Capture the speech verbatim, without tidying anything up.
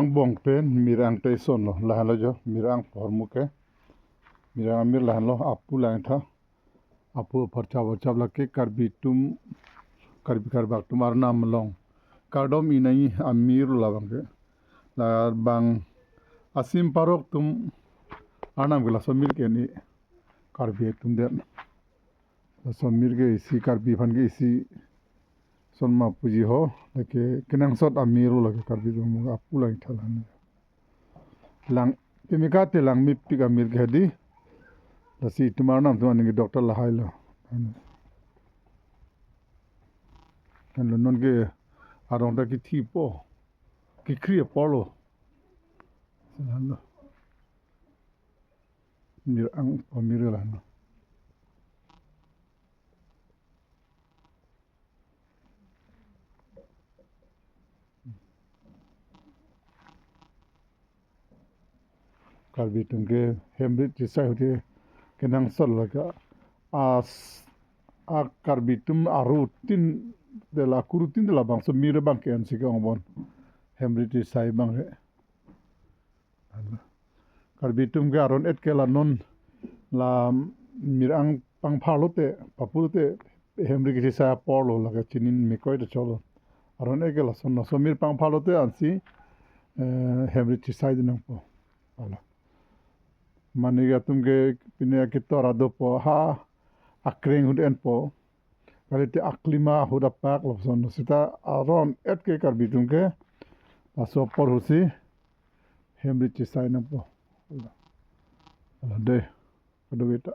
Angbong pen mir-ang ta ison lo, lahenlo jo, mir-ang ahormu ke. Mir-ang amir lahenlo, apu lang tha. Apu apharchap apharchap lake Karbi atum, Karbi Karbak atum arnam along kardom inai amir labang ke. Labang asim parok atum arnam ke laso mir ke ni Karbi atum det. Laso mir ke isi Karbi aphan ke isi son ma puji ho, lake kenangsot amir lake Karbi atum apu lang tha lahen. Lang, kemika te langmepik amir ke hadi. Lasi itum arnam atum aning ke doctor lahai lo. Kan lo non ke arong ta kithi po. Kikhri apor lo. Lahenlo. Mir-ang amir lahenlo. Karbi atum ke hemrit chisai ahut ke kenangsot lake as a Karbi atum arutin de la kurutin de labangso mir abang ke ansi ke-ong bon. Hemrit chisai abang he. Karbi atum ke aron et ke la non la mir-ang pangphar lote, papu lote, hemrit kechisai apor lo lake chinin mekoi ta cholo. Aron et ke lason laso mir pangphar lote ansi, eh, hemrit chisai di nangpo. Ala. Mane ke atum ke pine akitor adopo ha akreng ahut enpo. Kalite aklima ahut apak lapuson sita aron et ke Karbi atum ke laso apor ahutsi hemrit chisai nangpo. Ala dei, kadokave ta.